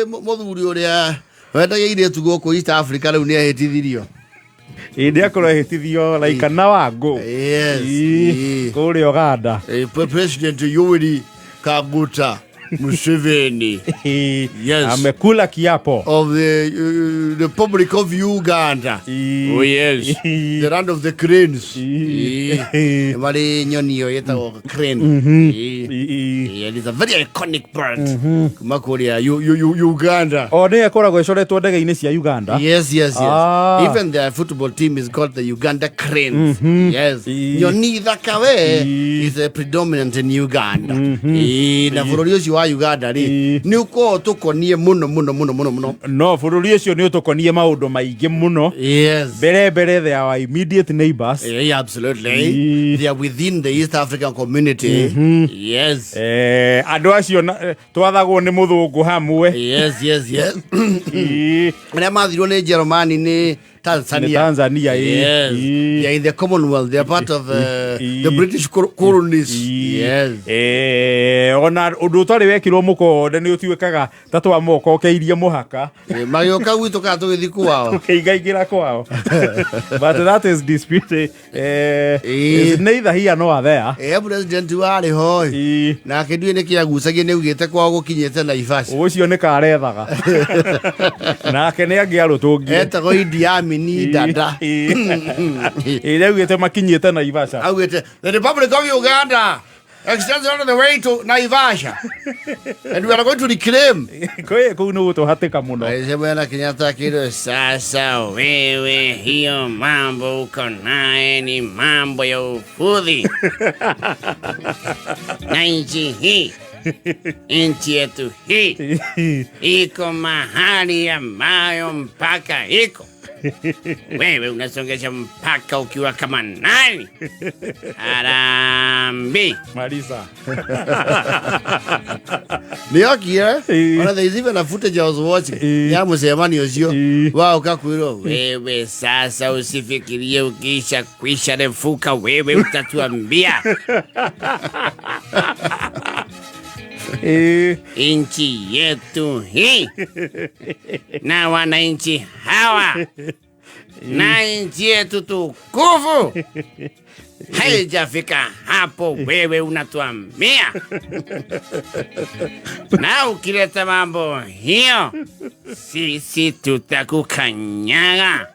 Mũthuri ũrĩa wendagia irĩtu gũkũ East Africa rĩu nĩ ehĩtithirio. Ĩ, nĩ akorwo ehĩtithio like na wangu. Yes. Ĩ, kũrĩa Uganda. President Yoweri Kaguta Museveni. Ĩ, Yes. Amekula kiapo. Of the Republic of Uganda. Ĩ. Oh yes. Ĩ. The land of the cranes. Ĩ. Ĩ. Nĩ marĩ nyoni ĩyo ĩtagwo crane. Ĩ. Ĩ, ĩ. Yeah, it is a very iconic bird. Kuma kũrĩa Uganda. O nĩ ĩkoragwo ĩcoretwo ndege-inĩ cia Uganda. Yes. Ah. Even their football team is called the Uganda Cranes. Yes. Ĩ. Nyoni thaka we Ĩ. is predominant in Uganda. Ĩ, na bũrũri ũcio wa Uganda rĩ Ĩ. nĩ ũkoragwo tũkonie mũno mũno mũno mũno mũno. No bũrũri ũcio nĩ ũtũkonie maũndũ maingĩ mũno. Yes. Mbere mbere, they are our immediate neighbors. Yeah, absolutely. Ĩ. They are within the East African community. Yes. Andũ acio twathagwo nĩ mũthũngũ hamwe. Yes. Ĩ. Arĩa mathirwo nĩ Jerumani nĩ Tanzania. Nĩ Tanzania, ĩ. Yes. Ĩ. They are in the Commonwealth. They are part of Ĩ. the British colonies. Ĩ. Yes. Ona ũndũ ũtarĩ wekirwo mũkonde nĩ ũtuĩkaga ta twamokokeirie mũhaka. Magĩũka gwitũ kana tũgĩthiĩ kwao? Tũkĩingaingĩra kwao, but that is disputed. Ĩ. Is neither here nor there. President warĩ ho ĩ. Nake ndiũĩ nĩkĩ agucagia, nĩ augĩte kwao gũkinyĩte Naivasha. Ũcio nĩ karethaga nake nĩ angĩarũtũngire. Etagwo Idi Amin Dada. Ĩrĩa augĩte makinyĩte Naivasha. Augĩte the Republic of Uganda extends all the way to Naivasha and we are going to reclaim. Kwĩ kũu nĩ gũtũhatĩka mũno. Aise, bwana Kenyatta akirwo, sasa wewe hiyo mambo uko naye ni mambo ya ufudhi na nchi hii, nchi yetu hii iko mahali ambayo mpaka iko, wewe unasongesha mpaka ukiwa kama nani? Harambee. Marisa. Nĩokire. Ĩ. Ona there is even a footage I was watching Ĩ. ya mũcemanio ũcio Ĩ. wa ũkakwĩrwo, wewe sasa usifikirie ukisha kwisha refuka wewe utatuambia. Nchi yetu hii na wananchi hawa na nchi yetu tukufu haijafika hapo, wewe unatuambia. Na ukileta mambo hiyo, sisi tutakukanyaga.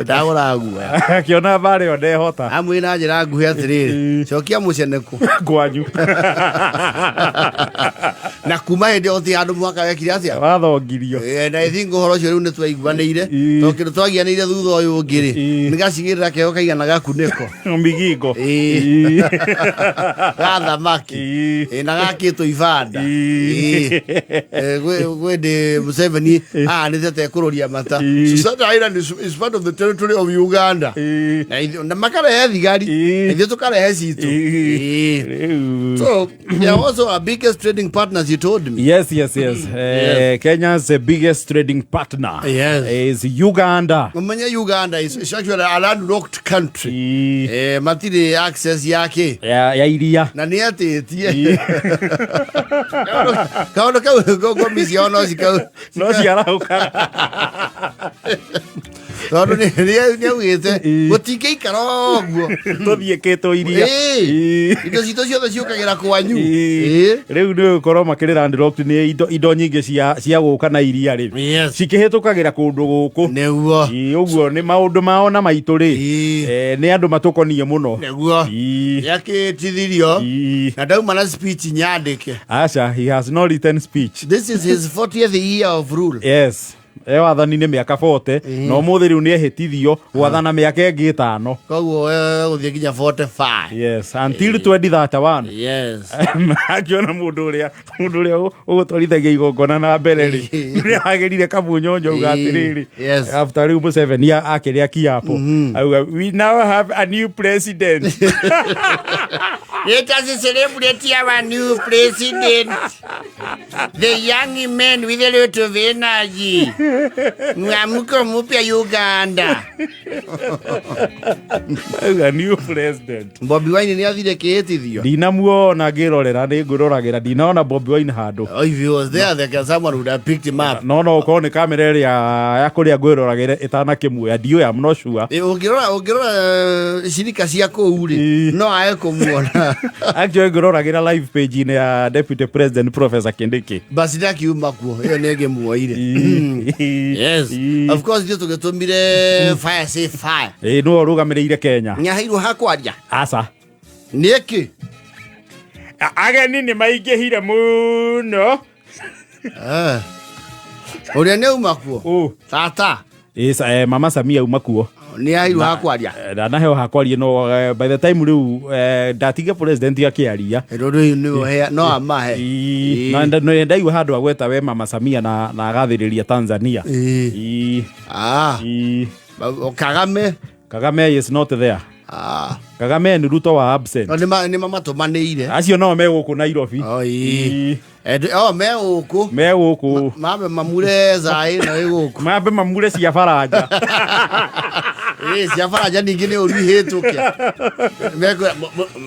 Ndagũra nguo. Akiona mbara ĩyo ndehota. Amwĩ na njĩra nguhĩ atĩrĩrĩ, cokia mũceneko kwanyu. Na kuma hĩndĩ ĩyo gũtirĩ handũ mwaka wekire atĩa. Wathongirio. And I think ũhoro ũcio rĩu nĩ twaiguanĩire, tondũ kĩndũ twagianĩire thutha ũyũ ũngĩ rĩ, nĩ gacigĩrĩra keo kaigana gakunĩko. Migingo. Ĩ. Ga thamaki. Ĩ. Ĩ, na gakĩtwo ibanda. Ĩ. Ĩ. Gwĩ ndĩ Museveni ahanĩte ta ekũrũria mata. Susana Island is part of the territory of Uganda. Na makarehe thigari. Ĩ. Na ithuĩ tũkarehe citũ. Ĩ. Ĩ. Rĩu. So they are also our biggest trading partners, you told me. Yes. Kenya's biggest trading partner Yes. is Uganda. Umenye Uganda is actually a landlocked country. Ĩ. Matirĩ access yake Ya iria. Na nĩ atĩtie kaũndũ kau ngomi ciao no cikau No ciarahũkaga. Tondũ nĩ augĩte gũtingĩikara ũguo. Tũthiĩkĩtwo iria. Ĩ. Indo citũ ciothe ciũkagĩra kwanyu. Ĩ. Rĩu nĩ gũkorwo makĩrĩ landlocked nĩ indo nyingĩ cia gũka na iria rĩ cikĩhĩtũkagĩra kũndũ gũkũ. Nĩguo. Ĩ, ũguo nĩ maũndũ mao na maitũ rĩ. Ĩ. Nĩ andũ matũkonie mũno. Nĩguo. Ĩ. Nĩakĩtithirio. Ĩ. Na ndauma na speech nyandĩke. Aca, he has no written speech. This is his 40th year of rule. Yes, e wathani-inĩ mĩaka 40 na ũmũthĩ rĩu nĩ ehĩtithio gwathana mĩaka ĩngĩ 5. Koguo gũthiĩ nginya 45. Yes, until 2031. Akiona mũndũ ũrĩa ũgũtwarithagia igongona na mbere rĩ, nĩ agĩrire kamunyonyo auga atĩrĩrĩ, after rĩu Museveni akĩrĩa kiapo, auga, "We now have a new president." Let us celebrate our new president, the young man with a lot of energy. Mwamko mpya Uganda. Auga new president. Bobi Wine nĩ athire kĩhĩtithio. Ndinamuona ngĩrorera, nĩ ngwĩroragĩra, ndinaona Bobi Wine handũ. Oh, if he was there, there someone would have picked him up. No ũkorwo nĩ kamera ĩrĩa ya kũrĩa ngwĩroragĩra ĩtanakĩmuoya, ndiũĩ, I'm not sure. Ũngĩrora cirika cia kũu rĩ, no ae kũmuona. Actually ngwĩroragĩra live page-inĩ ya Deputy President Professor Kindiki. Basi ndakiuma kuo, ĩyo nĩ ĩngĩmuoire. Yes. Of course ithuĩ tũgĩtũmire fire say fire. Ĩ, nĩwe ũrũgamĩrĩire Kenya. Nĩaheirwo ha kwaria? Aca. Nĩkĩ? Ageni nĩ maingĩhire mũno. Eh. Ũrĩa nĩ auma kuo? Ũ. Tata. Ĩ, Mama Samia auma kuo. Nĩ aheirwo ha kwaria? Ndanaheo ha kwaria, no by the time rĩu ndatiga president akĩaria. Rĩu nĩ ũhea no amahe. Ĩ, na ndaigua handũ agweta we Mama Samia na agathĩrĩria Tanzania. Ĩ. Ĩ. Ah. Ĩ. Kagame. Kagame is not there. Ah. Kagame ni Ruto wa absent. No, nĩ mamatũmanĩire. Acio no me gũkũ Nairobi. Oh, ĩ. Ĩ. O me gũkũ. Me gũkũ. Mambe mamure cai na ĩ gũkũ. Mambe mamure cia baranja. Ĩ, cia baranja ningĩ nĩ ũru ihĩtũke. Mekwĩra,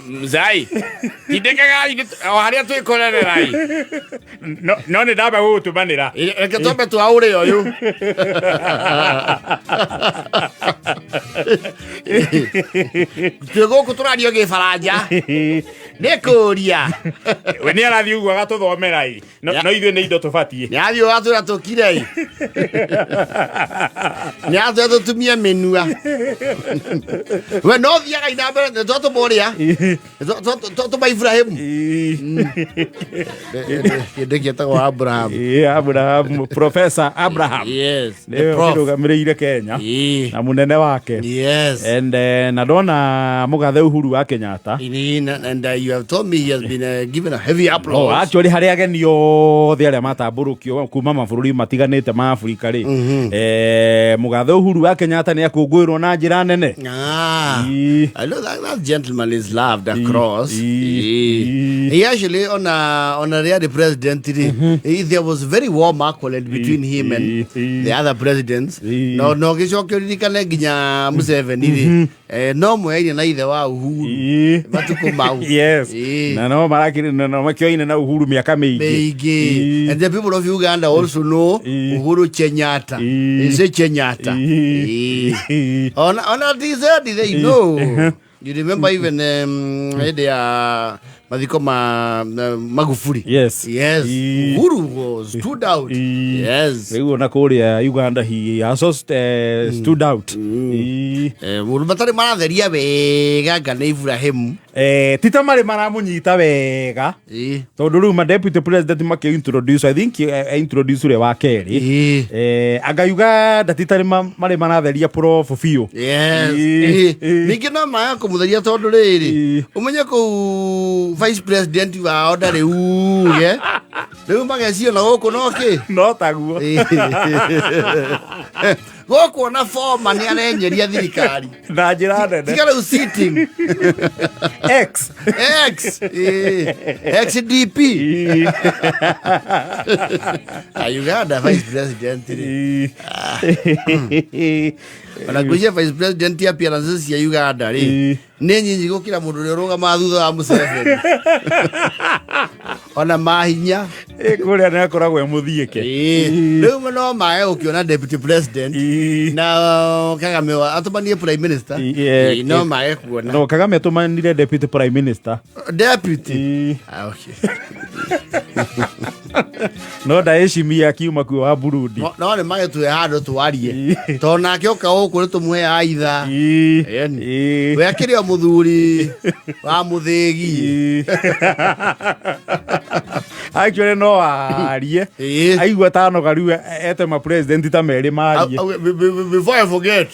Mzai, tindĩkagai o harĩa twĩkorererai. No nĩ ndamba gũgũtũmanĩra. Reke twambe twaũre ũyũ. Twĩ gũkũ tũrario gĩbaranja. Nĩ kũria. We nĩ arathiĩ ũguo agatũthomera ĩ. No no ithuĩ nĩ indo tũbatiĩ. Nĩ athiĩ ũgatwĩra tũkire ĩ. Nĩ atwĩra tũtumie mĩnua. We no thiaga ina mbere nĩ twatũma ũrĩa. Twatũma Ibrahim. Kĩndũ kĩetagwo Abraham. Ĩ, Abraham, Professor Abraham. Yes. The Nĩwe prof. ũkĩrũgamĩrĩire Kenya Ĩ. na mũnene wake. Yes. And na ndona mũgathe Uhuru wa Kenyatta. And you have told me he has been given a heavy Oh, applause. actually harĩ ageni othe arĩa matambũrũkio kuma mabũrũri matiganĩte ma Afrika rĩ, mũgathe Uhuru wa Kenyatta nĩ akũngũĩrwo na njĩra nene. Ah. Ĩ. I know that gentleman is loved across. Ĩ. He actually on a the president, there was very warm accolade between him and the other presidents. No gĩcoke ũririkane nginya Museveni rĩ, no mweaine na ithe wa Uhuru matukũ mau. Yes. Ĩ. Na no marakĩrĩ na no makĩoine na Uhuru mĩaka mĩingĩ. Mĩingĩ. And the people of Uganda also know Uhuru Kenyatta. Ĩ. Is it Kenyatta? Ĩ. Ona TZ they know. You remember even hĩndĩ ya mathiko ma Magufuli. Yes. Yes. Ĩ. Uhuru was stood out. Ĩ. Yes. Rĩu ona kũrĩa Uganda he also stood out. Ĩ. Mũndũ matarĩ maratheria wega nga nĩ Ibrahim. Ti ta marĩ maramũnyita wega, Ĩ. tondũ rĩu ma deputy president makĩ introduce, I think introduce ũrĩa wa kerĩ. Ĩ. Anga Uganda ti tarĩ marĩ maratheria prof biũ. Yes. Ĩ. Ĩ. Ĩ. Ningĩ no maga kũmũtheria tondũ rĩrĩ, Ĩ. ũmenye kũu vice president wao ndarĩ uge rĩu magecio na gũkũ no kĩ. No taguo. Gũkũ ona former nĩ arenyeria thirikari na njĩra nene. Tiga rĩu sitting. X. X. Ĩ. XDP. Ah, Uganda vice president rĩ, ona ngwĩciria vice president appearances cia Uganda rĩ nĩ nyinyi gũkĩra mũndũ ũrĩa ũrũgamaga thutha wa Museveni ona mahinya. Kũrĩa nĩ akoragwo e mũthiĩke. Ĩ, rĩu no mage gũkĩona deputy president na Kagame atũmanie prime minister. Ĩ, no mage kuona. No Kagame atũmanire deputy prime minister. Deputy. Ah, okay. No ndaĩcimia akiuma kuo wa Burundi. No nĩ magetue handũ twarie tondũ nake oka gũkũ nĩ tũmũhe aitha. Ĩni. We akĩrĩ o mũthuri wa mũthĩgi. Actually no arie. Aigua tanoga rĩu ete ma president ta merĩ marie. Before I forget,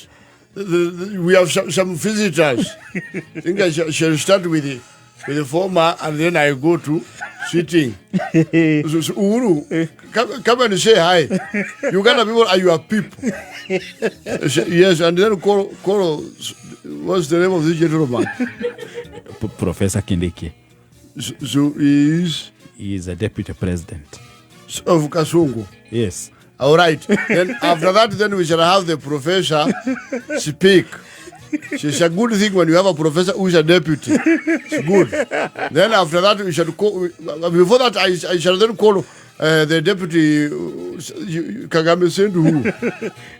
we have some visitors. I think I shall start with the former and then I go to sitting. So Uhuru, come and say hi. Uganda people are your people. Say, yes, and then call, what's the name of this gentleman? Professor Kindiki. So he is? He is a deputy president. Of Kasungu. Yes. All right. Then after that, then we shall have the professor speak. It's a good thing when you have a professor who is a deputy. It's good. Then after that, we shall call. Before that, I shall then call the deputy Kagame send who?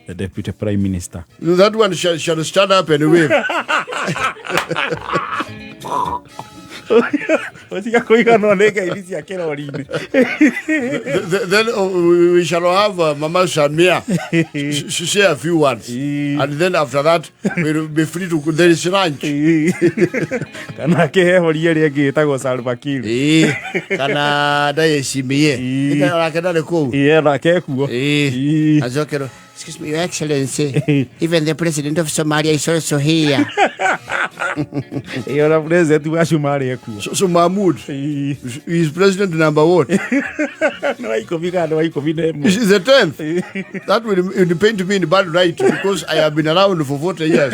The deputy prime minister. That one shall stand up and wave. Ũtiga kũiganwo nĩ ngeithi cia kĩrori-inĩ. Then we shall have Mama Samia say a few words. And then after that, we'll be free to go. There is lunch. Kana kĩhehoria ĩrĩa ĩngĩ ĩtagwo Salva Kiir. Ĩĩ, kana ndayeshimiye. Ĩta ndarĩ kũu. Ĩĩ, onake ekuo. Ĩĩ. Acokerwo, "Excuse me, Your Excellency, even the president of Somalia is also here." Ĩĩ, ona president wa Somalia ekuo. So Mahmoud is president number what? Nĩ wa 10 kana nĩ wa 11? Is the 10th. That will paint me in bad light because I have been around for 40 years.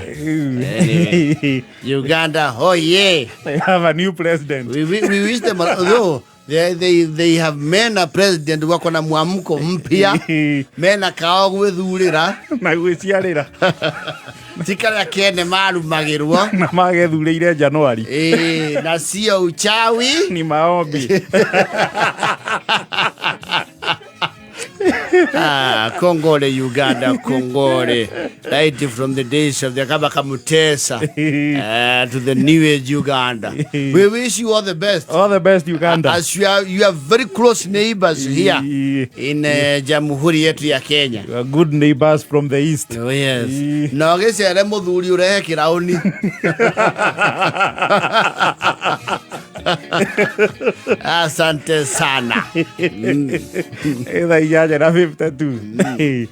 Anyway. Uganda, oh yeah. They have a new president. We wish them, though, they have mena president wako na mwamko mpya, mena kao gwĩthurĩra na gwĩciarĩra ti karĩa kene marumagĩrwo na magethurĩire Januari. Ĩĩ, na sio uchawi. Ni maombi. Ah, Kongole Uganda, Kongole. Right from the days of the Kabaka Mutesa to the new age Uganda. We wish you all the best. All the best, Uganda. As you are very close neighbors here in Jamhuri yetu ya Kenya. You are good neighbors from the east. Oh, yes. Na ũgĩcere mũthuri ũrehe kĩraũni. Asante sana. Thaa 8 na 52.